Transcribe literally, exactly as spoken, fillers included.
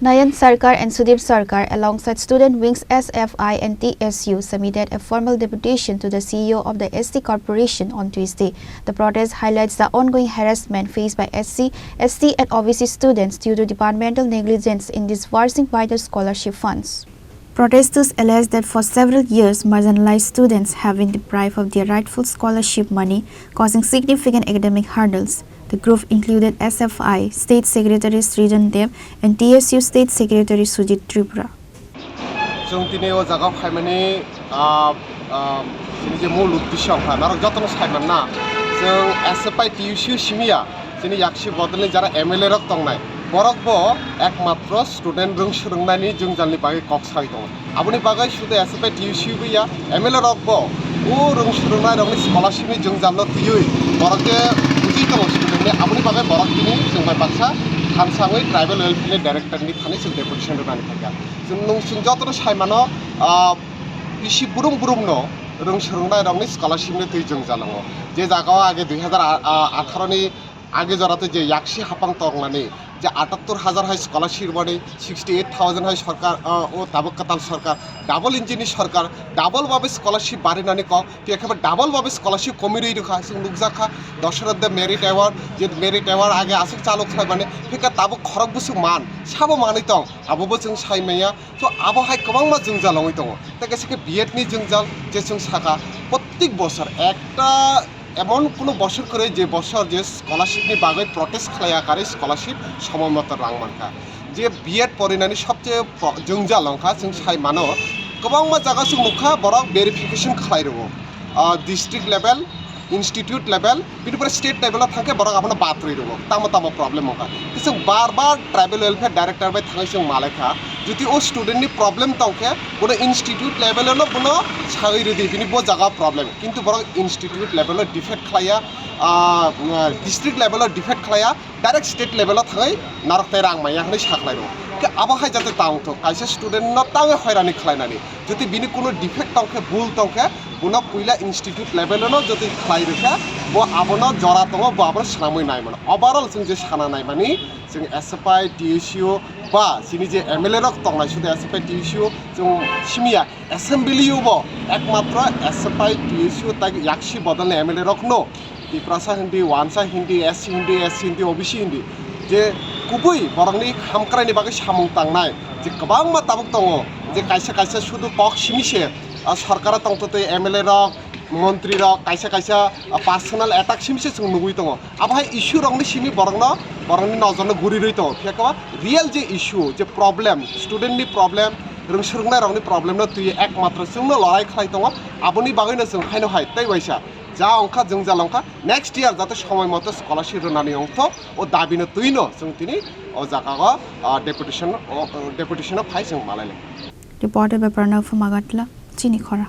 Nayan Sarkar and Sudip Sarkar, alongside student wings S F I and T S U, submitted a formal deputation to the C E O of the S T Corporation on Tuesday. The protest highlights the ongoing harassment faced by S C, S T, and O B C students due to departmental negligence in disbursing vital scholarship funds. Protesters allege that for several years, marginalized students have been deprived of their rightful scholarship money, causing significant academic hurdles. The group included S F I State Secretary Srijan Dev and T S U State Secretary Sujit Tripura. Chwng tini o jaga phaimani, ah, ah, chini je mul uddesyo wngkha, norok jotono saimanna, chwng S F I T U C simi ya, chini yaksi bodolni jara M L A rok tongnai, borok bo ekmatro student rwng swrwngnaini jwngjalni bagwi kok sawi tongo. Aboni bagwi sudu S F I T U C bo ya, M L A rok bo o rwng swrwngnai rokni scholarship ni jwngjalno twiwi borok je buji tongo student ni, aboni bagwi borok tini chwng bai baksa thansangwi tribal welfare ni director ni thani chwng deputation rwnani phaikha. Chwng nwng chwng jotono saimano, ah, bisi brum brum no rwng swrwngnai rokni scholarship ni twi jwngjalango. Je jaga o age dui hazar atharo ni age jora tei je yaksi hapang tongnani je atattor hajar hai scholarship rwmani, sixty eight thousand hai sorkar, ah, o tabuk kwtal sorkar, double engine ni sorkar, double babe scholarship barinani kok, tei khe double babe scholarship komirwi rwkha, chwng nukjakha, Dasarath Deb Merit Award, je Merit Award age aswk chalu khlaimani, phika tabuk khorok bwswk man, sabo manwi tong, abo bo chwng sai manya. So, abo hai kwbangma jwngjal wngwi tongo. Tei kaisa khe B Ed ni jwngjal, je chwng sakha, prottek bosor ekta emon kuno bosor kwrwi je bosor je scholarship ni bagwi protest khlaiya karwi scholarship somoi moto rang mankha. Je B Ed porinani sobse pro-, jwngjal wngkha, chwng sai mano, kwbangma jaga chwng nukha borok verification khlai rwo. Ah, district level, institute level, bini pore state level o thangkhe borok abono bad rwi rwo, tamo tamo problem wngkha. Khe chwng bar bar tribal welfare director bai thangwi chwng malaikha, jodi o student ni problem tongkhe bono institute level o no bono sagwi rwdi, bini bo jaga problem, kintu borok institute level o defect khlaiya, ah, district level o defect khlaiya, direct state level o thangwi narok tei rang manya hwnwi saklai rwo. Khe abo hai jate tang thok, kaisa student no tangwi hoirani khlainani. Jodi bini kuno defect tongkhe, bul tongkhe, bono puila institute level o no jodi khlai rwkha, bo abono jora tongo, bo abono swnamwi nai mano. Overall chwng je sana nai mani, chwng S F I, T S U ba chini je M L A rok tongnai sudu S F I, T S U chwng simiya. Assembly o bo ekmatro S F I, T S U tei yaksi bodolni M L A rokno, Tiprasa Hindi, Wansa Hindi, S C Hindi, S C Hindi, O B C Hindi, je kubui borokni hamkraini bagwi samung tangnai je kwbangma tabuk tongo, je kaisa kaisa sudu kok simi se, ah, sorkaro tongtotwi M L A rok, montri rok, kaisa kaisa, ah, personal attack simi se chwng nugwi tongo. Abo hai issue rokni simi borokno, borokni nojorno guri rwi tongo. Phiya khe real je issue, je problem, student ni problem, rwng swrwngnai rokni problem no twi ekmatro chwngno lorai khlai tongo. Aboni bagwino chwng haino hai tei waisa ja wngkha, jwngjal wngkha, next year jate somoi moto scholarship rwnani wngthok, o dabino twino chwng tini o jaga o, ah, deputation o, o deputation o phai chwng malai lai. Reporter by Pranav Magatla, Chini Khorang.